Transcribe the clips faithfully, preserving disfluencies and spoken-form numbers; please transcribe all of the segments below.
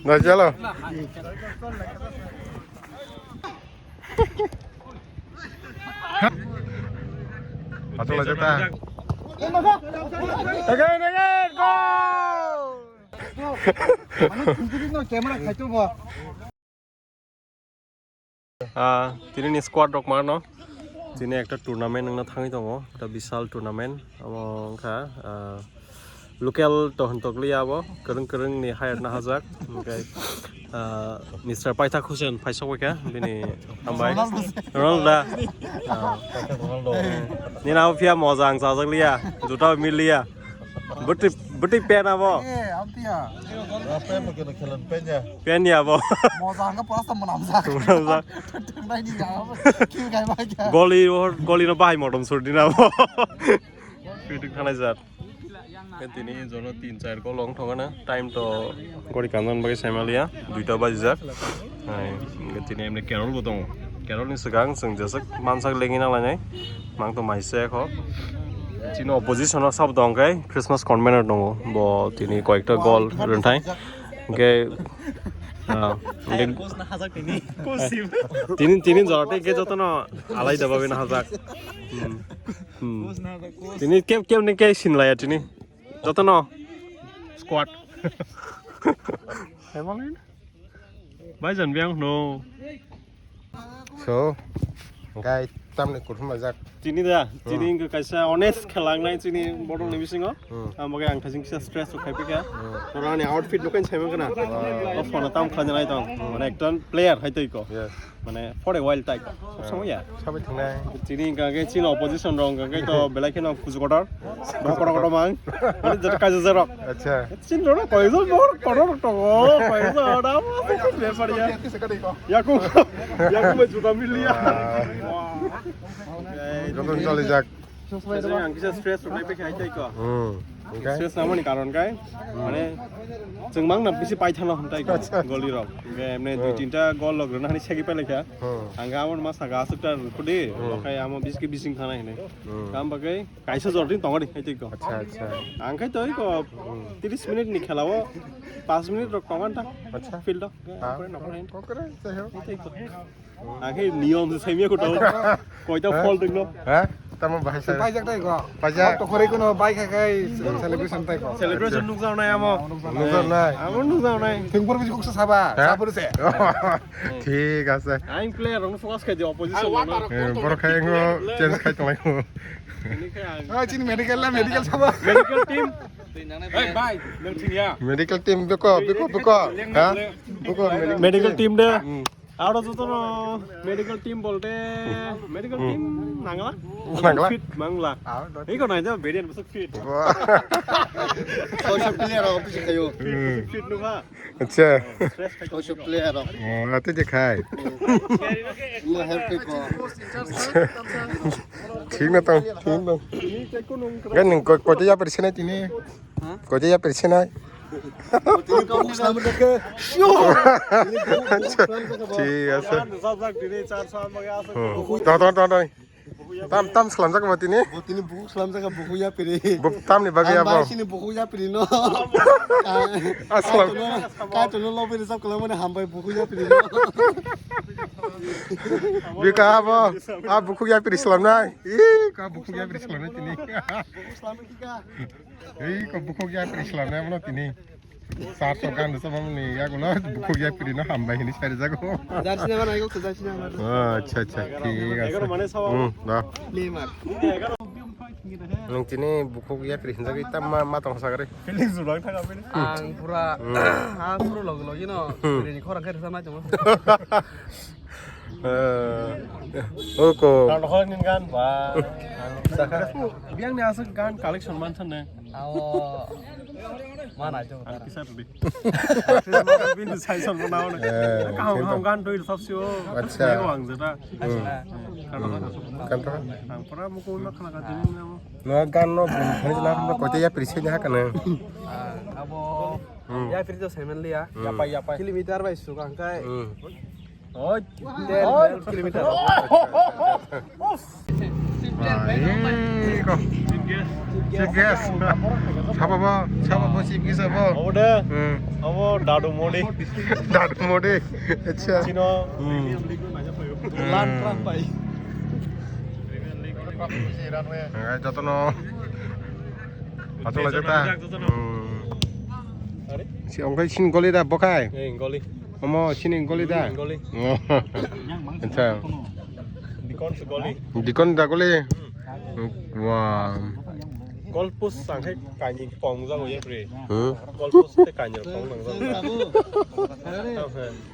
Dai, chalo. Patulajak ta. Again, again, go! Camera khaito bo. Ah, tini ni squad rok mano. Tini ekta tournament wngna thangwi tongo. Ekta bisal tournament. Amo wngkha, ah, local to hwn tokliya abo. Kwrwng kwrwng ni hire na hajak. Hwnkhe, ah, Mister Paithak Hussein phaisok kha bini hambai. Ronaldo. Ah. Nini abo phiya moja ang chajak liya. Juta mil liya. Bwtwi, bwtwi pen abo. Eh, amtiya. Pen bo keno khelan pen ya. Pen ya bo. Moja hangka pura sa mwnamjak. Mwnamjak. Thwngnai ni ya. Kill kai ba kya. Goli, goli no bahai motom sur dina bo. Pitik thanai jat. Tini jono tin char gol ong thongana. Time to gori kanjan bagwi saimaliya. Duita bajijak. Hai, tini emni Carol bo tongo. Carol ni swkang chwng jeswk mansak lengi nanglainai. Mang to maise kho. Chini opposition o sabo tong khe Christmas convener tongo. Bo tini koyekta gol rwnthai. Hwnkhe, ah, hwnkhe tini, tini jora tei hwnkhe jotono alai da bagwi nahajak. Hmm. Hmm. Tini kep, kep ni khe sinlaiya tini. Jotono squad. Baijan biang no. So, guys, tamni kuthum ajak. Tini da, tini wngkha kaisa honest khelangnai chini bodol ni bisingo. Hmm. Ang bagwi ang thajing kisa stress rok khaipikha. Hmm. Norok ani outfit nukha sai mankha na. Wow. O phone tam khlaina nai tong. Hmm. Mane ekta player hai tei ko. Yes. Mane for a while tai ko. Sob somoi ya. Sabai thangnai. Tini hwnkha khe chini opposition rok hwnkha khe to belai kheno kuchu kotor. Bo kotor kotor mang. Ani jata kaisa jarok. Acha. Chini rok koijo bor kotor tongo. Koijo da mo bepar ya. Yaku. Yaku mo juta miliya. Wow. Joton chali jak. Ang kisa stress rok nai pai khai tai ko. Hmm. Oke. Stress namani karon kai. Mane chwng mang na bisi pai thano hwn tai ko. Acha. Goli rok. Ge emne dui tinta gol log rwna hani segi pai lekha. Hmm. Ang ga amon ma saga asuk ta khudi. Hmm. Kai amo biski bising thana hine. Hmm. Kam bagai kaisa jor din tongani hai tiko. Acha, acha. Ang khai toi ko Hmm. tris minute ni khela o pas minute rok tongan ta. Acha. Field o. Ha. Kokre nokre. Kokre, sai ho. Hai tiko. Ang khai niyom se saimia ko tau. Koita Ha? Foul dingno. Ha? Tamo bahai sai. Paijak dai ko. Paijak. To khore kono bai khai khai celebration tai ko. Celebration Acha. Nukjak nai amo. Nukjak nai. Amo nukjak nai. Thengpor bisi kuksa saba. Ha? Sabur se. Thik ase. Ang player rok focus khai di opposition rok. Eh, borok khai ngo change khai tonglaio. Ini khai ang. Ah, chini medical la, medical sabo. Medical team. Hey, bhai, nang chini ya. Medical team beko, beko, beko. Ha? Beko medical Medical team. Team de. Hmm. Aro jotono medical team bolte, medical Hmm. team nangla? Nangla? Fit mangla. Ah, not Iko nai jabo variant bosok fit. Wah. Social player office kayo. Hmm. Fit nukha. Acha. Social player. Oh, ate je khai. Mo happy ko. Thik na tong, thik na tong. Gan nung ko, ko ya percent tini. Ko ya percent. Acha, thik ase. Hmm. Tong, tong, tong, tong. Tam, tam slamjak ma tini? Bo tini bukhuk slamjak, bukhuk ya piri. Bo tamni bagwi abo? Sini bukhuk ya piri no. Aslam. Kaitono, kaitono lobby ni sab kalang mani hambai bukhuk ya piri no. Bika abo? A bukhuk ya piri slamnai. Ih, ka bukhuk ya piri slamnai tini. Bukhuk slamnai kika. Ei, ko bukhuk ya piri slamnai mano tini. Sar so gan so mamni ya gulo bukhuk ya piri no hambai hini sari jago. Jersey number ai ko jersey number. Oh, acha, acha, thik ase. Hmm, da. Neymar. Nung tini bukhuk ya piri hinjagwi tam ma, ma tong sagari. Feeling jurang thang apini. Ang pura, Hmm. ang pura log log, you know, Hmm. Piri ni khorang khe risa mai tong. Eh, oko. Ang nokhor nin gan ba. Biang ni asuk gan collection man thanne. Ao. Mana jo. Ang kisa tu di. Christmas bin sai son mana ona. Eh, kaham kaham gan tu sab sio. Acha. Ang jeta. Hmm. Kan kan. Ang pura mukul na khana ka din na. No gan no bun thani na ko te ya piri se ha kana. Ah, abo Hmm. ya piri to semen liya. Hmm. Yapai, yapai. Kilometer bai su kan kai. Hmm. Oi. Ten, Oi. twelve kilometer. Acha, acha, acha. Oi, ko. Chief guest. Sabo bo, sabo bo chief guest sabo. Obo de. Hmm. Abo Dadu Modi. Dadu Modi. Acha. Chino. Hmm. Lan Trump bai. Hai, jotono. Achuk lai jeta. Jotono. Hmm. Are? Si ongkai sin goli da bokai. Eh, goli. Omo sini goli da. Hmm, goli. Acha. Dikon se goli. Dikon da goli. Hmm. Wah. Goal post sangkhe kainwi khe kong jago ye bre. Hmm. Goal post te kainwi kong nang jago.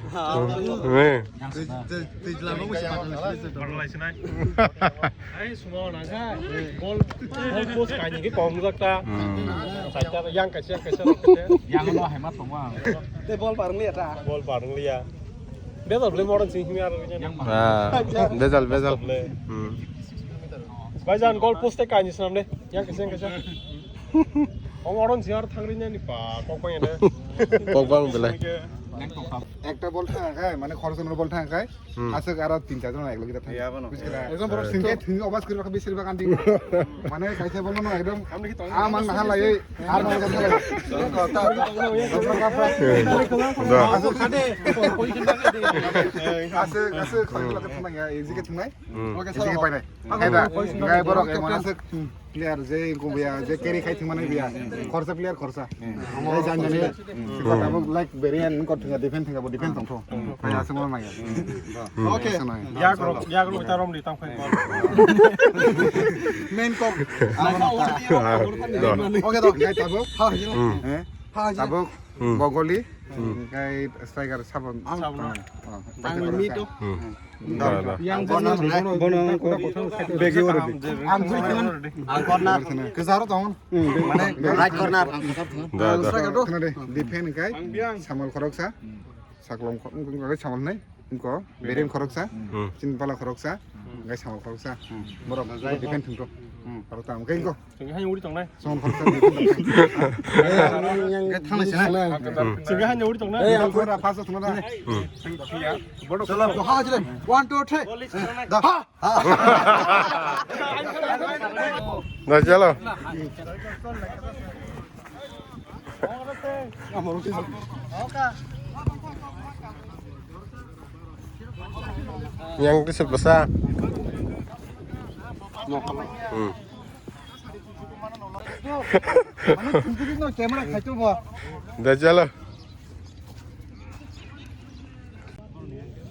Hmm. Ai sumo nang kha. Goal, goal post kainwi khe kong jak ta. Hmm. Kaisa yang kaisa yang kaisa. Yang no hai ma tongma. Te ball parang liya ta. Ball parang liya. Bejal ble moron sing himi aro. Ah, bejal, bejal. Hmm. Bhaijan, goal post te kainwi swnam de. Yang kaisa, yang kaisa. Om oron siar thangri nani pa, kok pang ya de. Kok bang belai. Ekta bol thang khai, mane khoroksa no bol thang khai. Hmm. Aswk aro tin char jon ek logi thang. Ya, bono. Buji kela. Ekdom borok singke thing obas kiri bakha bisir bagan di. Mane kaisa bol no ekdom. Amang na halai, ar no halai. Da. Aswk, aswk khoroksa no thang ya, easy ke thang nai. Hmm. Easy ke pai nai. Hai da. Ngai borok emon aswk. Player je ingkung biya, je carry khai thwngmani biya. Khorsa player khorsa. Ngai jan jani. Siko tabuk like berian ingkor thwngya defend thwngya bo defend tongtho. Kaya aswk mano maya. Okay. Yak rok, yak rok tarom di tam khai. Main kok. Okay, dok, ngai tabuk. Ha, ha, tabuk. Bogoli. Ngai striker Sabon. Sabon. Ang mito. Da, da. Yang bono, bono, bono, begi oro di. Ang jui kan. Ang corner. Kezaro tong. Mane right corner. Da, da. Khna de, defend kai. Samal khoroksa. Saklom khorok, samal nai. Ingko, Berem khoroksa. Hmm. Chinpala khoroksa. Ngai samal khoroksa. Borok defend thungto. Khorok tam kai ingko. Chwng hai uri tongnai. Song khoroksa. Yang thangna sina. Chwng hai uri tongnai. Eh, ang khoroksa pass thangna da. Chwng thia. Chalo, ha jile. One, two, three. Da. Ha. Da, chalo. Yang kisip basa. Hmm. Camera khai to bo. Da chalo.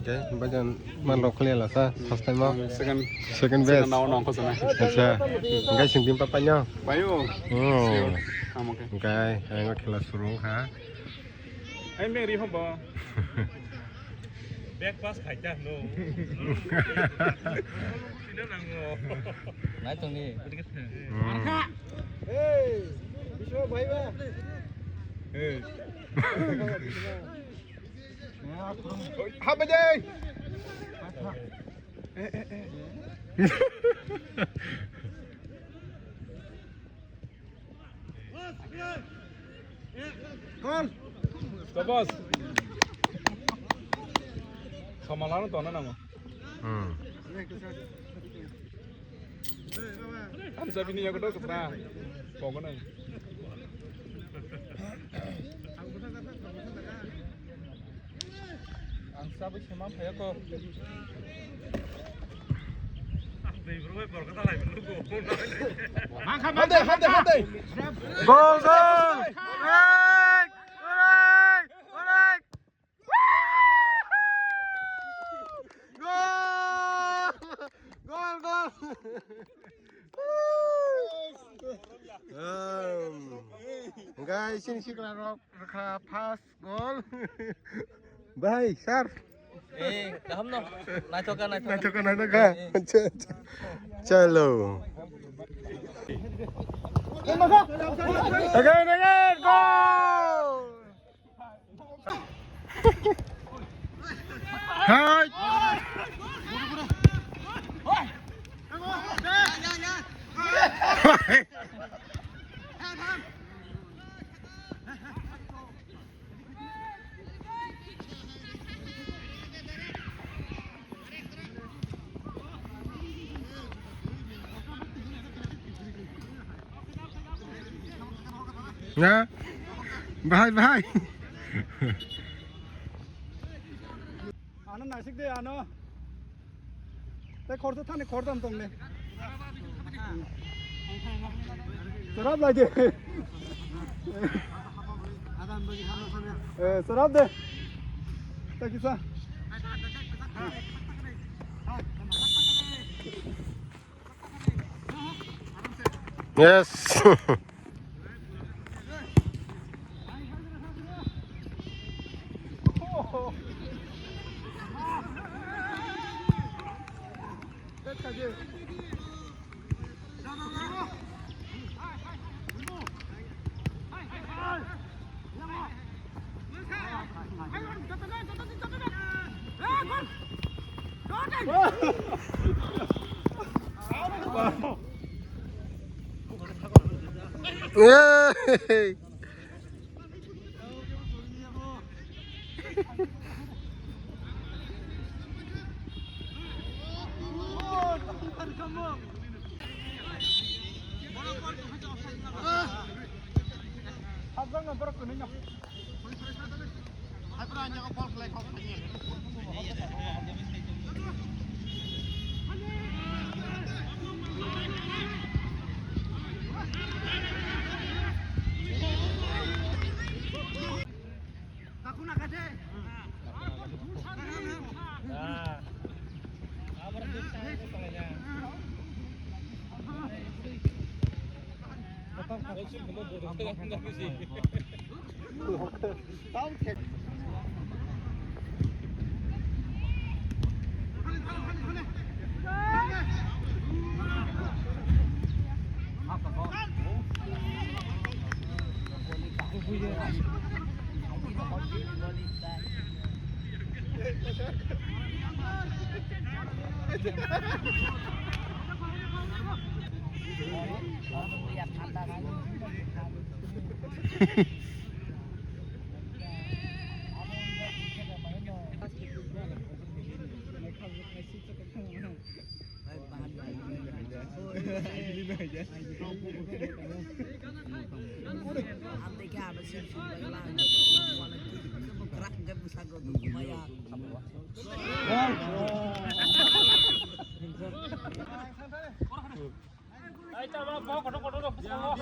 Okay, bajan man rok khliya lasa first time o. Second. Second best. Second round nong khosana. Acha. Guys, sing tim pa pa nyo. Payo. Oh. Sure. Amo ke. Guys, ang khela surung ha. Ai me ri hobo. Breakfast khai ta no. Sino nango. Nai tong ni. Hmm. Hey, biswa bhai ba. Hey. Ha bhai. Gol. Sabas. Samalano tona namo. Hmm. Ang sabi niya ko daw sukna. Pogo nai. Ang sabi sema phaya ko. Hande, hande, hande. Gol, gol. Korek, korek, korek. Gol! Gol, gol! Um, guys, sini sikla rok rkha first goal. Bhai, sir. Eh, kaham no? Naithoka, naithoka. Naithoka, naithoka. Eh, eh. Acha, acha. Chalo. Again, again, goal! Hai. Ya. Bahai, bahai. Ano naisik de ano. Tei khorsa thani khorsa tong ne. Serap lai de. Eh, serap de. Tei kisa. Yes.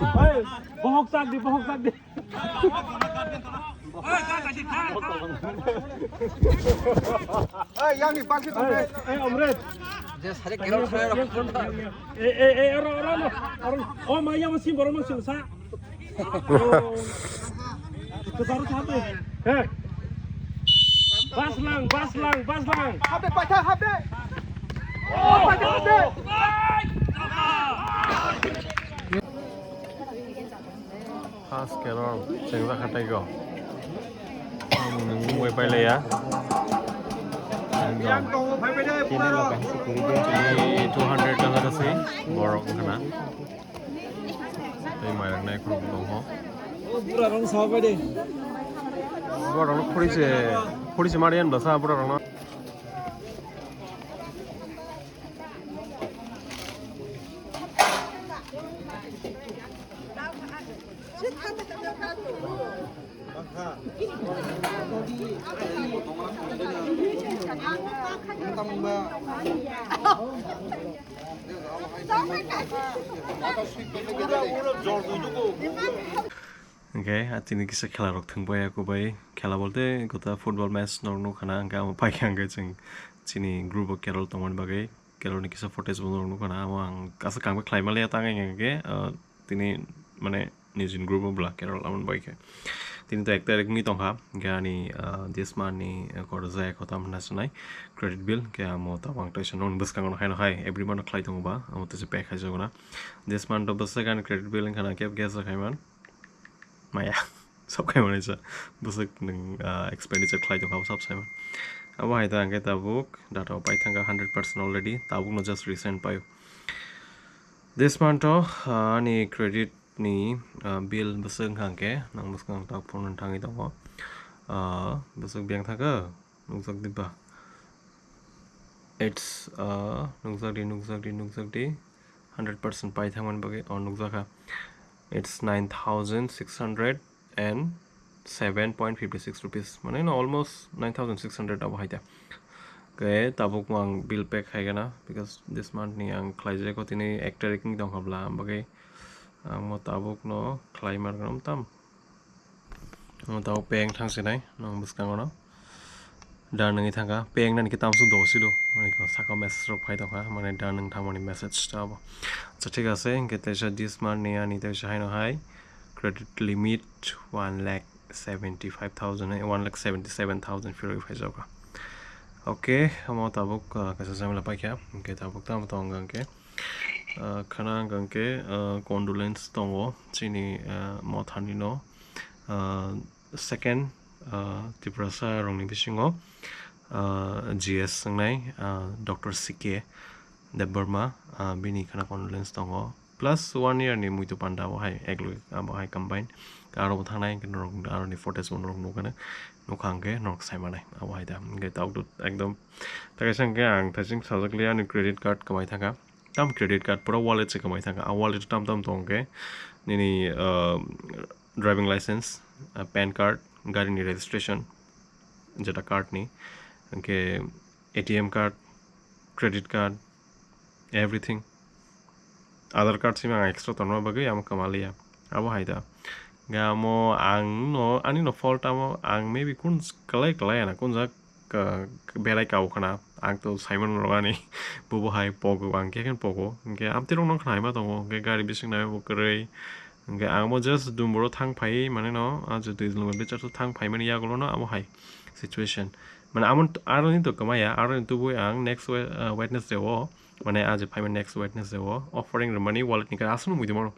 Hey! Bohok sak di, bohok sak di. Hey, yang ni bangsi tu. Hey, hey, Omret. Je sare kerong sare rok. Eh, eh, eh, oro, oro, oro, oro. Oh, maya masi borok masi sa. Kwcharo sa twi. He. Bas lang, bas lang, bas lang. Hape paitha, hape. Oh, paitha, hape. First kerong, chengla khatai go. Ang mui pai leya. Yang tongo, phai phai de, pura rok. Two hundred taka se borok wngkha na. Tei mairang nai khorok tongo. Pura rong sa bai de. Borok no khori se, khori se mari an bwsa borok no. Hwnkhe, ah, tini kisa khela rok thwngbai, aku bai khela bolte gota football match norok nukha na, hwnkhe amo paikha hwnkhe chwng chini group o Kerala tongmani bagwi Kerala ni kisa footage bo norok nukha na, amo ang aswk kangma khlai maliya, tang hwnkhe, ah, tini mane nijini group o bwla Kerala amoni bagwi khe. Tini to ek tarikh wngwi tongkha, hwnkhe ani, ah, Desma ni, ah, kor jaya kho tamo hwnna swnai credit bill, hwnkhe amo tabuk ang teisa nokni bwskango no haino hai every month khlai tongo ba, amo teisa pay khaijago na. Desma to bwswk ani credit bill wngkha na kebo gas rok hai man. Maya, sab khai mani sa. Bwswk nwng, ah, expenditure khlai tongkha, sab sai man. Abo hai ta hwnkhe tabuk data o pai thangkha hundred percent already. Tabuk no just recent paio. This month o, ah, ani credit ni, ah, bill bwswk wngkha hwnkhe nang bwswk ang tak phone thangwi tongo. Ah, bwswk beng thangkha. Nukjak di ba? It's, uh, nukjak di, nukjak di, nukjak di. Hundred percent pai thangmani bagwi, oh, nukjakha. It's nine thousand six hundred and seven point fifty six rupees, mane no almost nine thousand six hundred abo hai ta. Ke tabuk ang bill pay khai gana, because this month ni ang khlai jai ko tini ek tarik ni tong khabla, bagwi ang mo tabuk no khlai mar gana tam. Mo tabuk pay ang thang sinai, nang bwskango no. Dan nangwi thangkha, pay ang nani kitam suk do silo, mane ko saka message rok phai tongkha, mane dan nang thangmani message ta abo. Acha, thik ase, hingke teisa this month ni ani teisa haino hai credit limit one lakh seventy five thousand, eh, one lakh seventy seven thousand phirwi phai jokha. Okay, amo tabuk, ah, kaisa jemla paikha, hingke tabuk tamo tong hingke, ah, khana hingke, ah, condolence tongo chini, ah, mothani no, ah, second, ah, Tiprasa rokni bisingo, ah, G S wngnai, ah, Doctor C K Debbarma, ah, bini khana condolence tongo. Plus one year ni muitu panda abo hai eglog abo hai combine. Aro bo thangnai hingke norok aro ni footage bo norok nukgana, nukha hingke norok sai manai abo hai da. Hingke tabuk ekdom takaisa hingke ang thaiching sajak liya ani credit card kwmai thangkha. Tam credit card pura wallet se kwmai thangkha. A wallet tam tam tong hingke nini, ah, driving license, ah, pan card, gari ni registration, jeta card ni, hingke A T M card, credit card, everything. Aadhaar card simi ang extra tongo bagwi amo kwmaliya. Abo hai da. Ga amo ang no, ani no fault amo, ang maybe kun kwlai kwlai ana kun jak ka-, berai kau khna. Ang to Simon rogani bubo hai pogo, ang khe khen pogo. Hingke amtwi rok no khna ma tongo. Hingke gari bising nai bo kwrwi. Hingke ang mo just dumboro thang phai mane no, ah, je twi jlong bichar to thang phai mani yagulo no amo hai situation. Mane amo t-, aro ni to kwmai ya, aro ni tubui ang next we-, ah, Wednesday o, mane ah je phai mani next Wednesday o offering rwmani wallet ni khe aswk nw mui tongmano.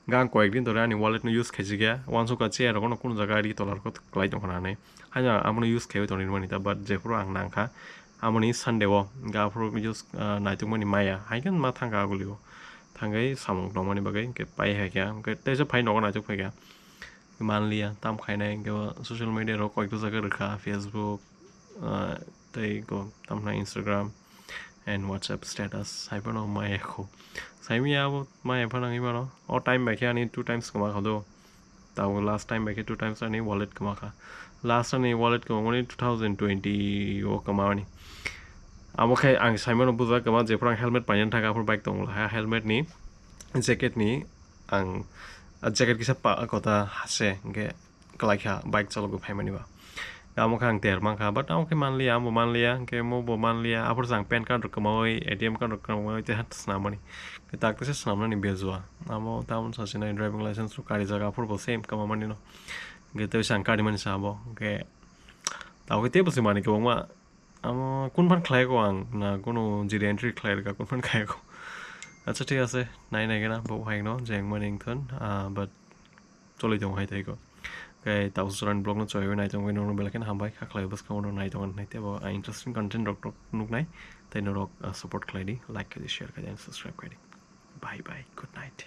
Hingke ang koyek din tore ani wallet no use khaijak ya, uansukha chair rok no kunu jaga ri tolar ko kwlai tong khna hinwi. Haino amo no use khaiwi tongwi mani ta, but jephuru ang nang kha, amo ni Sunday o, hingke aphuru use, ah, naituk mani maya, hai khe ma thang kha aguli o. Thangwi samung tongmani bagwi hingke pai hai kha, hingke teisa phai nogo naituk phai kha. Manliya, tam khainai, hingke bo social media rok koikta jaga rwkha, Facebook, ah, tei go, tam hwnai Instagram and WhatsApp status, hai phano maya kho. Saimaya abo maya phano wngwi mano. O time bai khe ani two times kwma kha do. Tabuk last time bai khe two times ani wallet kwma kha. Last ani wallet kwma mani two thousand twenty o kwma mani. Abo khe ang saimano bujak kwma, jephuru ang helmet painani thangkha, aphuru bike tongla ha, helmet ni jacket ni ang, ah, jacket kisa pa kota hase, hingke kwlai kha bike chalogwi phaimani ba. Amo khe ang ter mankha, but amo khe manliya, amo manliya, hingke mo bo manliya, aphuru se ang pan card rok kwmawi, A T M card rok kwmawi tei ha swnamani. Hingke tak teisa swnamnani bejua. Amo tamoni sasinai driving license rok karijak, aphuru bo same kwmamani no. Hingke teisa ang karimani sa abo, hingke tabukhe teibo se manwi kwbangma. Amo kun phan khlai ko ang na kunu jiri entry khlai rwkha kun phan khlai ko. Acha, thik ase, nai nai gana bo hai no jeng mani wngthon, ah, but choli tong hai tai ko. Kai tau suran blog no choi nai tong nong belai khe hambai kha khlai bwskang no nai tong nai tebo, ah, interesting content rok tok nuk nai tei norok, ah, support khlai di, like khlai di, share khlai di, and subscribe khlai di. Bye bye, good night.